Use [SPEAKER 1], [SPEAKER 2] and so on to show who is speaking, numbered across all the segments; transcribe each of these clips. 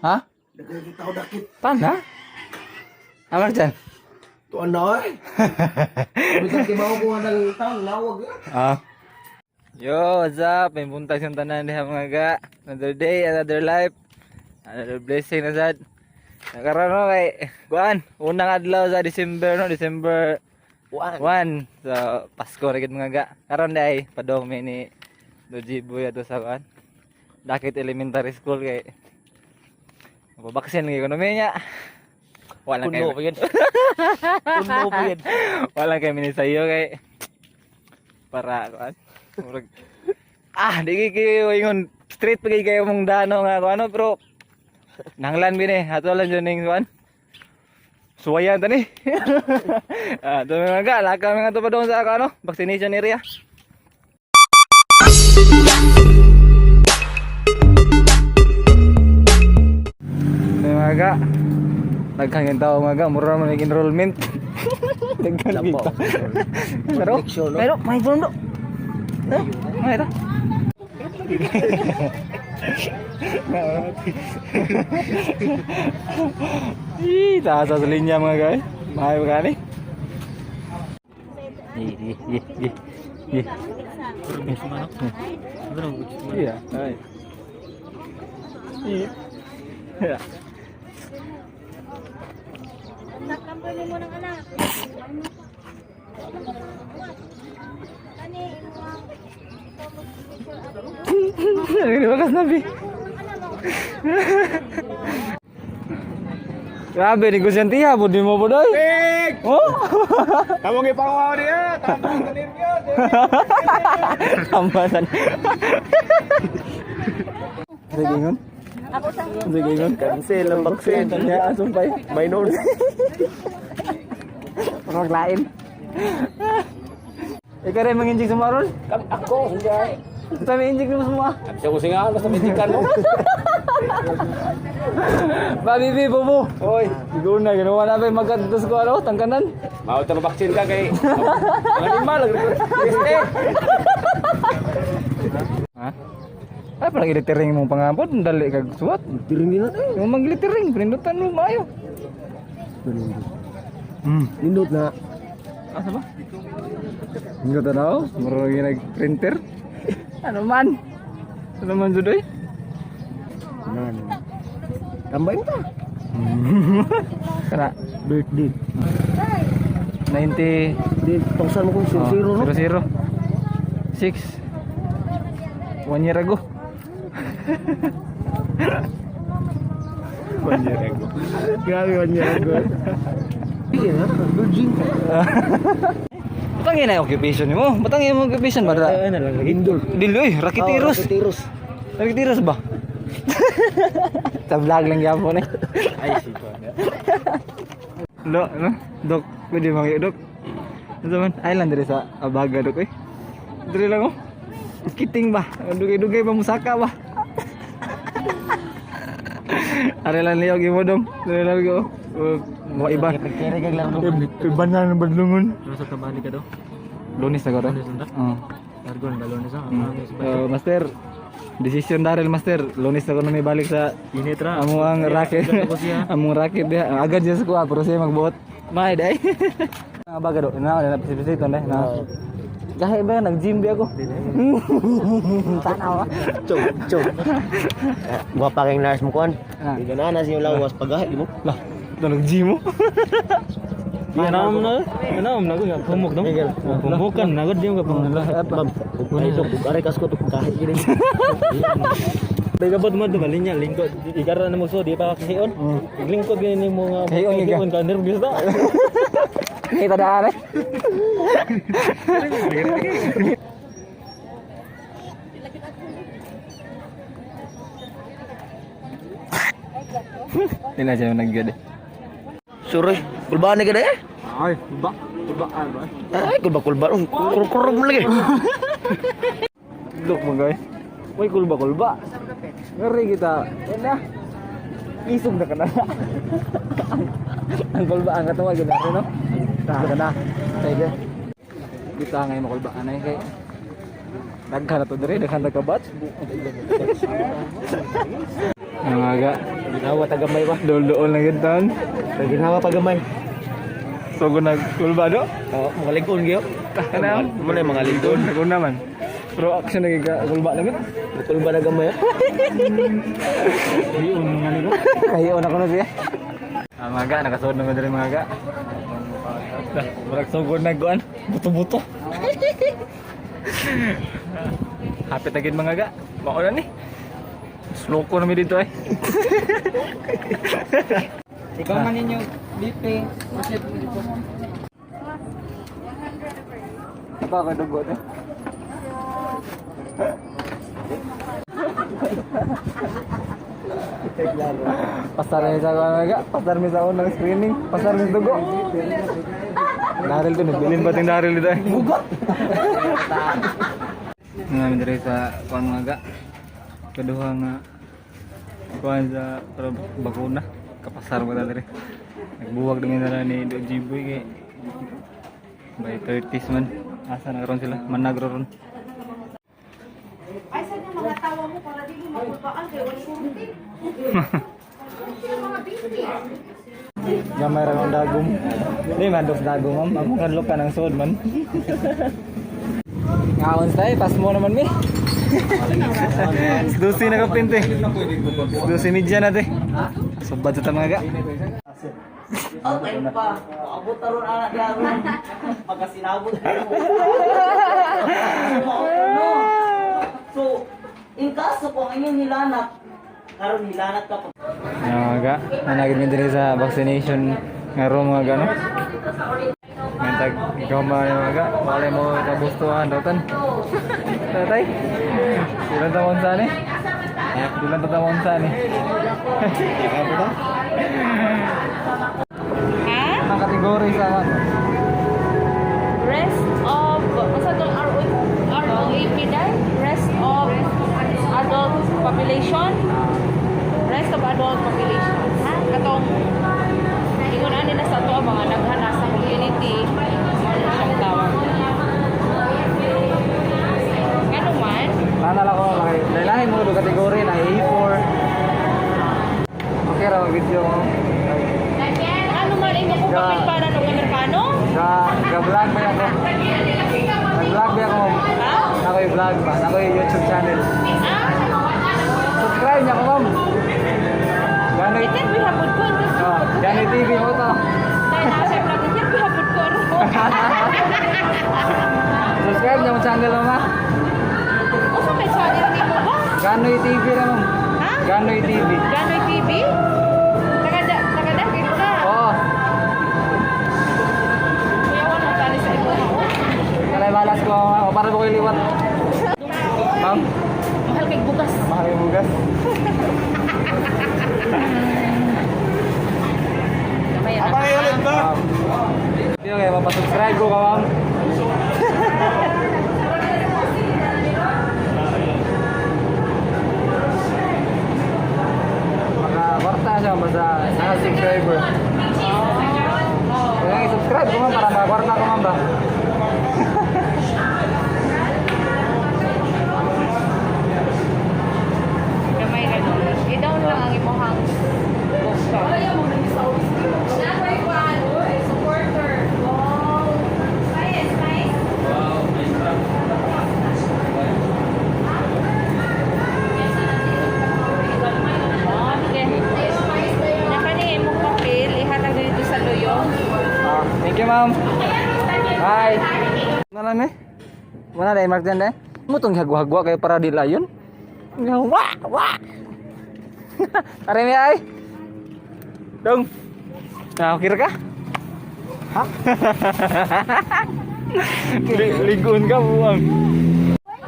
[SPEAKER 1] Ha?
[SPEAKER 2] Daghan kita tao dakit.
[SPEAKER 1] Tanda? Amar dyan?
[SPEAKER 2] Tuan na eh. Bisan kay mao ko nga nang tao lawag eh.
[SPEAKER 1] Ah. Yo, what's up? May buntag siyang tanan diha, mga ga. Another day, another life. Another blessing na sad. Nakaroon no kay kuan, unang adlaw sa December no, December
[SPEAKER 2] 1.
[SPEAKER 1] 1. So, Pasko ra gid, mga ga. Karon day padong mi ni Doji Boy ato sa kuan, Dakit Elementary School kay mapabaksin lagi kuno mi niya. Wala kay
[SPEAKER 2] Kuno pa yun. Kuno pa yun.
[SPEAKER 1] wala kay minisayo kay para kuan. Murag ah, di kay ingon straight pa kay kayo mong dano nga kuan ano, pero nanglan bini ato lang jud ning kuan. Suwayan tani. Ah, to mga ga, laka mga to pa doon sa ano, vaccination area. Mga ga, daghan yung tao, mga ga, mura man yung enrollment. Daghan
[SPEAKER 2] Labaw.
[SPEAKER 1] kita. Pero,
[SPEAKER 2] Leksyon, no?
[SPEAKER 1] pero, may phone do. Eh, may ito. Ih, taas sa linya, mga guys. Mahay ba kani? Ih, ih, ih, ih. Ih. Iya, ay. Iya. Iya.
[SPEAKER 3] Number mo ng anak. Ani, imo ang
[SPEAKER 1] Di bakas nabi. Grabe, negosyantiha po, di mo po doy. Oh?
[SPEAKER 2] Kamong ipangaw niya, tambang tanin niya.
[SPEAKER 1] Tambasan. Sige ingon.
[SPEAKER 3] Ako sa
[SPEAKER 1] Sige ingon.
[SPEAKER 2] Cancel ang vaccine.
[SPEAKER 1] Tanya asumpay.
[SPEAKER 2] May noon.
[SPEAKER 1] Paglain. Ikaw rin manginjik sa maron?
[SPEAKER 2] Ako, hindi.
[SPEAKER 1] Basta may injik mo semua.
[SPEAKER 2] Siya ko singahan basta may mo.
[SPEAKER 1] Ba, bibi, bubu. Oy, siguro na ginawa na ba magkados ko ano, tangkanan.
[SPEAKER 2] Mao ta vaccine ka kay mga animal. Eh.
[SPEAKER 1] Ha? Ay, parang ilitiring mong pangapod, dali kag suwat.
[SPEAKER 2] Tiring din natin.
[SPEAKER 1] Yung maglitiring, pindutan mo maayo.
[SPEAKER 2] Nindot na.
[SPEAKER 1] Asa ba? Hindi ko tanaw, marunong yung nag-printer. Ano man? Ano man sudoy?
[SPEAKER 2] Nan. Tambahin ta.
[SPEAKER 1] Kana,
[SPEAKER 2] Birthday.
[SPEAKER 1] 90.
[SPEAKER 2] Di tungsan mo kung
[SPEAKER 1] Oh,
[SPEAKER 2] zero no.
[SPEAKER 1] 0, 0. 6. 1 year ago. 1 year ago.
[SPEAKER 2] Grabe 1 year ago. Iya na, virgin.
[SPEAKER 1] Batang na occupation mo. Batang yung occupation ba?
[SPEAKER 2] Ano lang, Indol.
[SPEAKER 1] Dili oy, rakitiros.
[SPEAKER 2] Oh, rakitiros.
[SPEAKER 1] Rakitiros ba? Sa vlog lang gyapon eh.
[SPEAKER 2] Ay, siko na.
[SPEAKER 1] Dok, no? Dok, pwede mga dok. Ano man? Island dire sa Abaga, dok eh. Dire lang oh. Kiting ba? Dugay-dugay ba musaka ba? Are lang liyo gimo dong. Dire lang ko. Mga iba.
[SPEAKER 2] Kere kag laro.
[SPEAKER 1] Iba na ng badlungon.
[SPEAKER 2] Sa kabali ka do.
[SPEAKER 1] Lunes na ko ron.
[SPEAKER 2] Lunes na?
[SPEAKER 1] Oo.
[SPEAKER 2] Targon dalo na sa.
[SPEAKER 1] Master, decision Daryl, Master. Lunes na ko na may balik sa
[SPEAKER 2] Init ra.
[SPEAKER 1] amo ang racket. Among racket diha. Agad siya sa kuha pero siya magbuot. May day. Mga baga do. Na na pisi-pisi to na. Gahi ba nag-gym bi ako? Tanaw.
[SPEAKER 2] Chong, chong. Guwapa kang nurse mo kuan.
[SPEAKER 1] Ah.
[SPEAKER 2] Di na na siyang lawas pagahi mo.
[SPEAKER 1] Lah, ito nag-gym mo.
[SPEAKER 4] Nanam na, nanam na ko nga pumuk no. Pumukan na ko di mo ka pumuk.
[SPEAKER 2] Ma'am, ay to are kas ko to pagahi gini.
[SPEAKER 4] Bagabot mo do linya lingkod igara na mo so di pa kahion. Lingkod gani mo nga
[SPEAKER 1] Kahion gyud ka.
[SPEAKER 4] kahion ka nervous na.
[SPEAKER 1] Kita daan eh. Hindi na siya nag-good eh.
[SPEAKER 2] Sorry, kulbaan na gid eh.
[SPEAKER 1] Ay, ba? Ba ba?
[SPEAKER 2] Ay, kulba kulba. Kurang mo lagi.
[SPEAKER 1] Look mo guys. Uy, kulba kulba. Ngeri kita. Yan na. Isog na ka na. Ang kulba ang katawa gid no. Ta ka na. Sige. Kita ngay makulba anay kay daghan na to dire, daghan na ka batch. Mga Mga ga.
[SPEAKER 2] Ginawa tagamay ba?
[SPEAKER 1] Dool-dool na gid taon.
[SPEAKER 2] Ginawa pagamay.
[SPEAKER 1] So kung nagkulba do.
[SPEAKER 2] Oh, mga ligon gyud.
[SPEAKER 1] Kana
[SPEAKER 2] Mo na mga ligon.
[SPEAKER 1] Naguna man. Pero action na gid ka kulba na gid.
[SPEAKER 2] Kulba na gamay.
[SPEAKER 4] Iyon nga nila.
[SPEAKER 1] Kahiyon ako na siya. Ah, mga ga, nakasuod naman diri, mga ga. Dah, murag sugod na guan, buto-buto. Hapit na gid, mga ga. Mao na ni. Sloko na mi dito eh.
[SPEAKER 4] Ikaw man ninyo BP.
[SPEAKER 1] Baka dugo na. Pasar mi sa kuan, mga ga, pasar mi sa unang screening, pasar mi sa dugo. Daril to, nagbilin ba ting Daril dito eh? Bugot! Nga diri sa kuan, mga ga. Kaduha nga kuan sa para bakuna. Kapasar ba ta diri? Nagbuwag din nila ni Do Jiboy kay by 30s man. Asa na karon sila? Managro ron.
[SPEAKER 5] Ay, saan yung mga tawa mo para di mo makulbaan kay wala surti. Sila mga busy.
[SPEAKER 1] Gamay ra ang dagom. Di man dos dagom, ma'am. Among kadlok ka ng sod man. Ngaon say, pas mo naman mi. Dusi na kapinte. Dusi media na te. Subad sa ta, mga ga.
[SPEAKER 6] Okay pa. Paabot na ron anak garo. Pagkasinabot na ron. No. So, in kaso kung ang inyong hilanat, karon hilanat ka pag
[SPEAKER 1] Mga ga, nanagid mi diri sa vaccination nga room, mga ga, no. Ngantag ikaw ma, mga ga, wala mo kabustuhan daw tan. Tatay. Ilan taon sa ni? Ilan taon sa ni?
[SPEAKER 5] Ha?
[SPEAKER 1] Ang kategory sa ano?
[SPEAKER 5] Rest of, unsa tong RO, ROAP dai? Rest of adult population? Rest of adult population. Ha? Katong ingon ani na sa ato ang mga naghan sa community, mo na siyang tawag. Ngano man?
[SPEAKER 1] Naalala ko kay lahi mo do kategory na A4. Okay ra video mo.
[SPEAKER 5] Ano man imo kung papel para ng Amerikano?
[SPEAKER 1] Ga ga vlog ba ako? Nag-vlog ba ako?
[SPEAKER 5] Ha?
[SPEAKER 1] Ako yung vlog ba? Ako yung YouTube channel.
[SPEAKER 5] Ah?
[SPEAKER 1] Subscribe niya ko, ma'am. Ganoy
[SPEAKER 5] Itin bihapod ko.
[SPEAKER 1] Oh, Ganoy TV mo to.
[SPEAKER 5] Dahil nasa vlog, itin bihapod ko. Ano?
[SPEAKER 1] Subscribe niya mo channel mo, ma.
[SPEAKER 5] Usa may channel nimo ba?
[SPEAKER 1] Ganoy TV ra, ma'am.
[SPEAKER 5] Ha?
[SPEAKER 1] Ganoy TV.
[SPEAKER 5] Ganoy TV? Tagada, tagadakit ka.
[SPEAKER 1] Oo.
[SPEAKER 5] Kuya, wala tali sa imo.
[SPEAKER 1] Kalay balas ko, ma'am. O, para ko kayo liwat. Ma'am,
[SPEAKER 5] Mahal kay bugas.
[SPEAKER 1] Mahal yung bugas.
[SPEAKER 5] Gamay ra.
[SPEAKER 1] Ma'am. Hindi okay, mapasubscribe ko ka, ma'am. Maka kwarta siya basta naka subscriber. Kaya i-subscribe ko, ma'am, para makakwarta ko, ma'am ba.
[SPEAKER 5] Gamay ra no. I-down lang ang imong book. Okay. Nakani imong papel ihatag dito sa luyo.
[SPEAKER 1] Ah, thank you, ma'am. Bye. Wala na eh. Wala na mark dyan eh. Mo tong hagwa-hagwa kayo para di layon. Wa wa. Are mi ay. Dong. Nah, okir ka? Ha? Ligon ka buwang.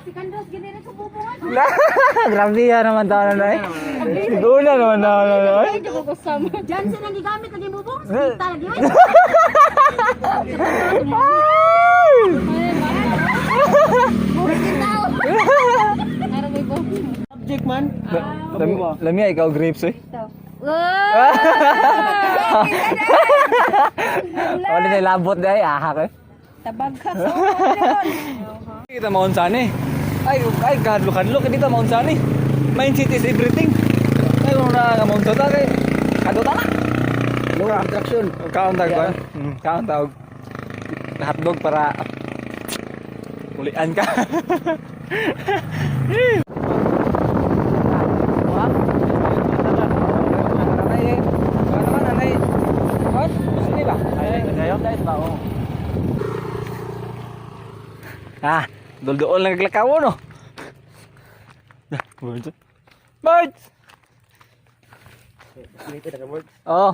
[SPEAKER 3] Sikandos gini rin ko bubungan.
[SPEAKER 1] Grabe yan naman tao na eh. Ligon na naman tao na eh.
[SPEAKER 3] Johnson ang gigamit lagi bubong. Kita lagi oy.
[SPEAKER 2] Subject man.
[SPEAKER 1] Lamia, ikaw grapes eh. Wala na labot dahil ahak eh.
[SPEAKER 3] Tabag ka.
[SPEAKER 1] Kita maon sani. Ay, ay, kadlo kadlo kita maon sani. Mindset is everything. Ay, na nga monto ta kay kadota na.
[SPEAKER 2] Law of attraction.
[SPEAKER 1] Kaon tag ba? Kaon tawag. Hotdog para mulian ka. Ah, dulduol lang naglakaw no. Birds. Birds.
[SPEAKER 2] Vaccinated na ka, Birds.
[SPEAKER 1] Oh,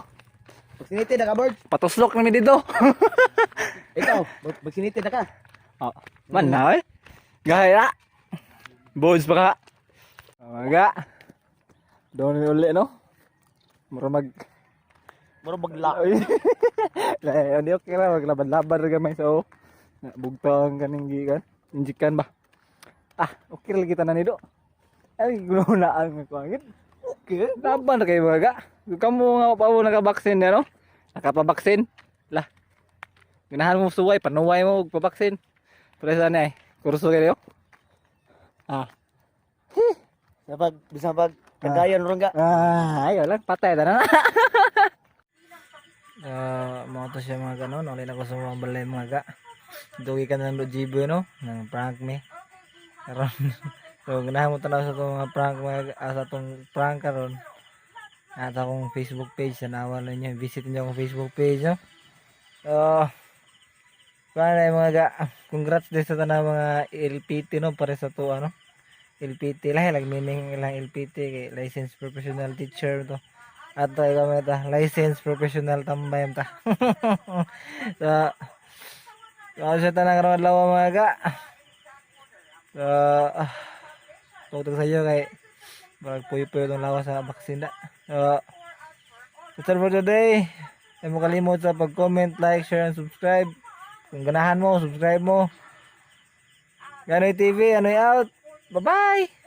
[SPEAKER 2] Vaccinated na ka, Birds.
[SPEAKER 1] patuslok na mi dito.
[SPEAKER 2] Ikaw, vaccinated na ka.
[SPEAKER 1] Oh, man na eh. Gaya. Boys pa ka. Maga. Doon ni uli no. Mura mag
[SPEAKER 6] Mura bagla.
[SPEAKER 1] Ay. Lahi, ano okay ra maglaban-laban ra gamay sa o. Na bugtong kaning gikan. Injikan ba? Ah, okay ra kita na nido. Ay, gununaan nga ko angit. Okay, laban ra kayo mga. Kamo nga pa mo nakabaksin ano? Nakapabaksin. Lah. Ganahan mo suway, panuway mo og pabaksin. Pero sa na eh, kurso kayo. Ah.
[SPEAKER 6] Sapag, bisan pag kagayon ron ka.
[SPEAKER 1] Ah, ayaw lang, patay na na.
[SPEAKER 4] Ah, mga to siya mga ganon, wala na ko sa mga balay mga ga. Dugi ka na ng GB no, nang prank me. Karon so ganahan mo tanaw sa itong mga prank mga ga- ah, sa itong prank karon. At akong Facebook page, tanawan na niyo, visit niyo akong Facebook page no. So, paano mga ga, congrats din sa tanang mga LPT no, para sa to ano. LPT lahi lang meaning ilang LPT kay licensed professional teacher to. At tayo kami ta, licensed professional tambay ta. So, so siya tanang karon adlaw mga ga. So, tutog sa iyo kay barag puyo-puyo tong lawas sa vaccine na. So, that's all for today. Ay mo kalimot sa pag-comment, like, share, and subscribe. Kung ganahan mo, subscribe mo. Ganoy TV, anoy out. Bye-bye!